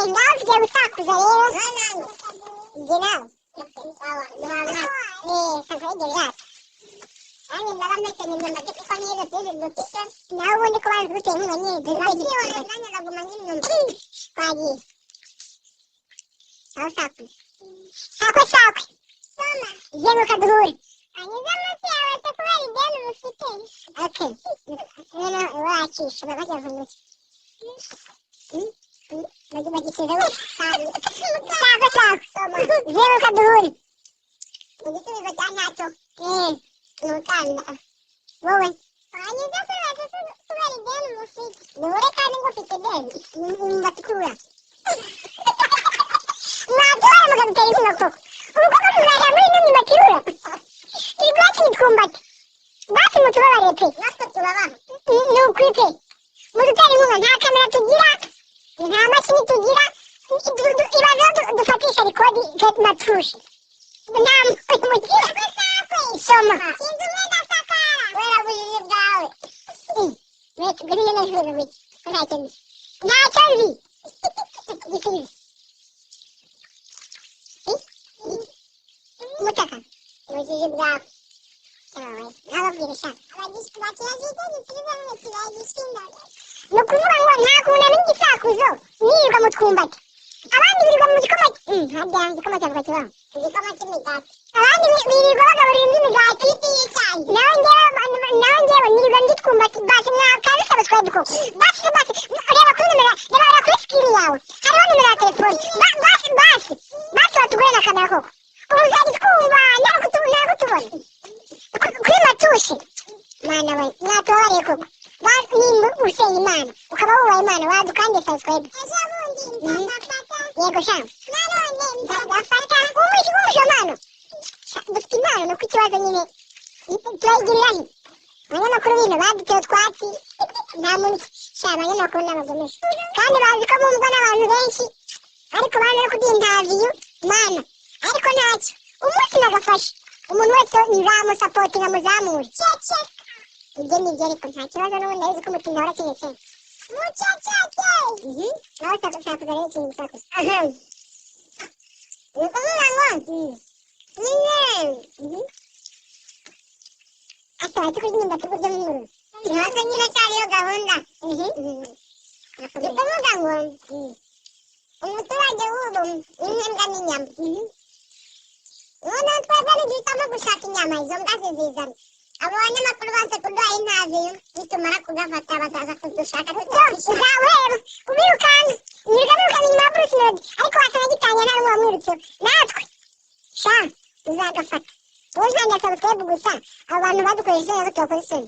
Ngaho tugiye gusakuza rero. Njye nawe. Sakuza ibyo byacu. Nanjye ndaba mpekenye imyumbati kuko niyo rusizi dufite. Nawe ubundi ko banza duteye inkunga nyine. Ndakibona, nanjye ndaguma nk'imyumbati. Twagiye. Aho sakuza. Sakwe sakwe. Soma. Zenguka duhure. Anyuze munsi yawe se kubera ideni mufite? Okay. Noneho wakisha bajya vunyutse. Bagisize we. Sakwe sakwe. Zenguka duhure. Igisubizo cya nyacyo Eh, ni ukanda. Wowe. Wanyuze kuri bose kubera ideni mufite. Duhure kandi ngufite ideni. Imyumbati ikura. Mwaduhaye mukadutera inkunga koko. Ubu koko tuzajya muri ino myumbati irura? Turi bwacu nitwumbati. Basi mutubabarire pe. Natwe tubabaha. Ni ukuri pe. Mudutera inkunga, nta kamera tugira, nta mashini tugira, ibaze aho dufatisha record matushe. Nta mugira. Soma. Sinzi umwenda asakara. Kubera ubujiji bwawe. Ngwino neza wiki. Ko ntacyo nzi. Ntacyo nzi. Gisubizo. Eh? Umutaka. Ubujiji bwawe. Nababwira sha. Bakira gisubizo none kibaye gishinga. Ni ukuvuga ngo nta kuntu namenya igisakuzo nirirwa mu twumbati. Abandi birirwa mu gikoma, harya igikoma cyavuga kibaho. Igikoma cy'imigati. Abandi birirwa bagaburira indi migati. Y'icyayi. Nawe njyewe nirirwa ndi twumbati. Basi mwakazi subscribe koko. Basi basi reba kuri nimero, reba kuri screen yawe. Hariho nimero ya telefone. Basi basi. Basi watugure na kamera koko. Ubu uzajya twumva ntabwo tubona. Kuri matushe. Mana we, mwatubabariye koko. Nimba usenga Imana, ukaba wubaha Imana, wadukandiye subscribe. Ejo bundi nzagafata. Yego sha. Nanone Nzagafata. Wumvishe impano. Sha, dufite impano, nuko ikibazo nyine turayigirira he? Abanyamakuru bino baduteye utwatsi, nta muntu sha. Abanyamakuru n'abagome kandi bazi ko bumvwa n'abantu benshi, ariko baje no kuduha interview mana. Ariko ntacyo, umunsi nagafashe umuntu wese nzamusupportinga muzamure. Ceceka. Ibyo ni ibyo, ariko nta kibazo, n'ubundi ndabizi ko umutinda warakenyetse. Muceceke. Nawe sakuza rero ikintu gisakuza. Ni ukuvuga ngo nyine Asa wahita kurya imyumbati kurya nk'ingurube. Ikibazo nyine cyariyo gahunda. Ni ukuvuga ngo umuturage w'ubu n'imbwa n'inyama. Noneho twebwe ntiduhitamo gushaka inyama, izo mbwa zizizana. Abo banyamakuru banze kuduha interview, nitumara kugafata bazaza kudushaka tutabishyura. Uzawuhera ubirukanka, yirirwa birukanka inyuma ya Bruce Melody, ariko wasanga gitangiye nta n'umwe wamwirutseho. Natwe sha tuzagafata. Wowe ntangira subscribe gusa, abo bantu badukoresheje isoni, natwe tubakoze isoni.